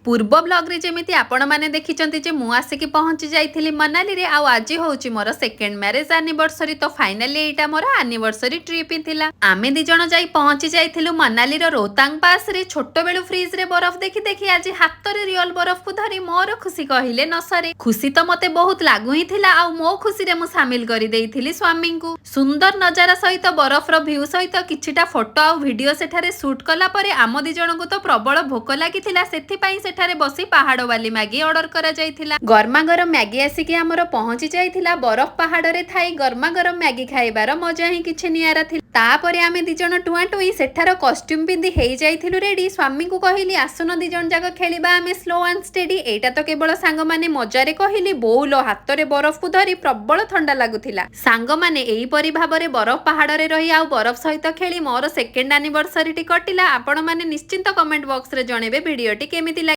ପୂର୍ବ ବ୍ଲଗ୍ରେ ଯେମିତି ଆପଣମାନେ ଦେଖିଛନ୍ତି ଯେ ମୁଁ ଆସିକି ପହଞ୍ଚି ଯାଇଥିଲି ମନାଲିରେ ଆଉ ଆଜି ହେଉଛି ମୋର ସେକେଣ୍ଡ ମ୍ୟାରେଜ ଆନିଭର୍ସରୀ। ତ ଫାଇନାଲି ଏଇଟା ମୋର ଆନିଭର୍ସରୀ ଟ୍ରିପ୍ ହିଁ ଥିଲା। ଆମେ 2 ଜଣ ଯାଇ ପହଞ୍ଚି ଯାଇଥିଲୁ ମନାଲିର ରୋହତାଙ୍ଗ ପାସରେ। ଛୋଟବେଳୁ ଫ୍ରିଜରେ ବରଫ ଦେଖି ଦେଖି ଆଜି ହାତରେ ରିଅଲ ବରଫକୁ ଧରି ମୋର ଖୁସି କହିଲେ ନ ସରେ। ଖୁସି ତ ମତେ ବହୁତ ଲାଗୁ ହିଁ ଥିଲା ଆଉ ମୋ ଖୁସିରେ ମୁଁ ସାମିଲ କରିଦେଇଥିଲି ସ୍ୱାମୀଙ୍କୁ। ସୁନ୍ଦର ନଜାରା ସହିତ ବରଫର ଭ୍ୟୁ ସହିତ କିଛିଟା ଫଟୋ ଆଉ ଭିଡିଓ ସେଠାରେ ସୁଟ୍ କଲା ପରେ ଆମ 2 ଜଣଙ୍କୁ ତ ପ୍ରବଳ ଭୋକ ଲାଗିଥିଲା। ସେଥିପାଇଁ ସେଠାରେ ବସି ପାହାଡ଼ ବାଲି ମ୍ୟାଗି ଅର୍ଡର କରାଯାଇଥିଲା। ଗରମା ଗରମ ମ୍ୟାଗି ଆସିକି ଆମର ପହଞ୍ଚି ଯାଇଥିଲା। ବରଫ ପାହାଡ଼ରେ ଥାଇ ଗରମା ଗରମ ମ୍ୟାଗି ଖାଇବାର ମଜା ହିଁ କିଛି ନିଆରା ଥିଲା। ତାପରେ ଆମେ 2 ଜଣ ଟୁଆଁ ଟୁଇଁ ସେଠାର କଷ୍ଟ୍ୟୁମ ପିନ୍ଧି ହେଇଯାଇଥିଲୁ ରେଡି। ସ୍ୱାମୀଙ୍କୁ କହିଲି, "ଆସୁନ, 2 ଜଣ ଯାକ ଖେଳିବା ଆମେ ସ୍ଲୋ ଆଣ୍ଡ ଷ୍ଟେଡି।" ଏଇଟା ତ କେବଳ ସାଙ୍ଗମାନେ ମଜାରେ କହିଲି। ବୋଉଲୋ, ହାତରେ ବରଫକୁ ଧରି ପ୍ରବଳ ଥଣ୍ଡା ଲାଗୁଥିଲା। ସାଙ୍ଗମାନେ, ଏହିପରି ଭାବରେ ବରଫ ପାହାଡ଼ରେ ରହି ଆଉ ବରଫ ସହିତ ଖେଳି ମୋର ସେକେଣ୍ଡ ଆନିଭର୍ସରୀଟି କଟିଲା। ଆପଣମାନେ ନିଶ୍ଚିନ୍ତ କମେଣ୍ଟ ବକ୍ସରେ ଜଣେଇବେ ଭିଡ଼ିଓଟି କେମିତି ଲାଗିଲା।